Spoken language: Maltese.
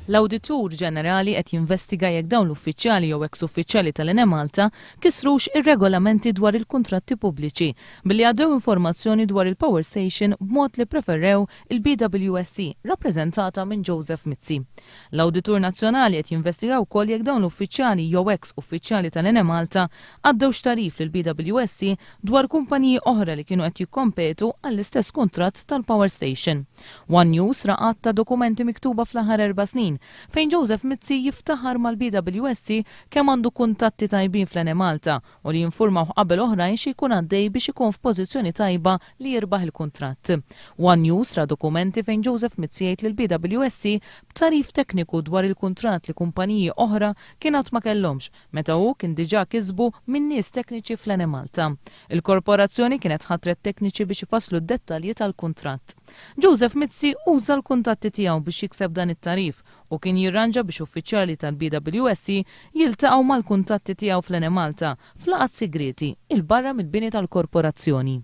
L-Awditur Ġenerali qed jinvestiga jekk dawn l-uffiċjali jew eks uffiċjali tal-Enemalta kisrux ir-regolamenti dwar il-kuntratti pubbliċi billi għaddew informazzjoni dwar il-power station b'mod li ppreferew il-BWSC rappreżentata minn Joseph Mizzi. L-Awditur Nazzjonali qed jinvestiga wkoll jekk dawn l-uffiċjali jew eks uffiċjali tal-Enemalta għaddewx tagħrif lill-BWSC dwar kumpaniji oħra li kienu qed jikkompetu għall-istess kuntratt tal-power station. One News ra għadd ta' dokumenti miktuba fl-aħħar 4 snin fejn Joseph Mizzi jiftaħar mal-BWSC kemm għandu kuntatti tajbin fl-Enemalta u li jinfurmaw qabel oħrajn xi jkun għaddej biex ikun f'pożizzjoni tajba li jirbaħ il-kuntratt. One News ra dokumenti fejn Joseph Mizzi jgħid lill-BWSC b'tagħrif tekniku dwar il-kuntratt li kumpaniji oħra kien għad ma kellhomx meta hu kien diġà kisbu minn nies tekniċi fl-Enemalta. Il-korporazzjoni kienet ħatret tekniċi biex ifasslu d-dettalji tal-kuntratt. Joseph Mizzi uża l-kuntatti tiegħu biex jikseb dan it-tagħrif u kien jirranġa biex uffiċjali tal-BWSC jiltaqgħu mal-kuntatti tiegħu fl-Enemalta f'laqgħat sigreti 'il barra mill-bini tal-korporazzjoni.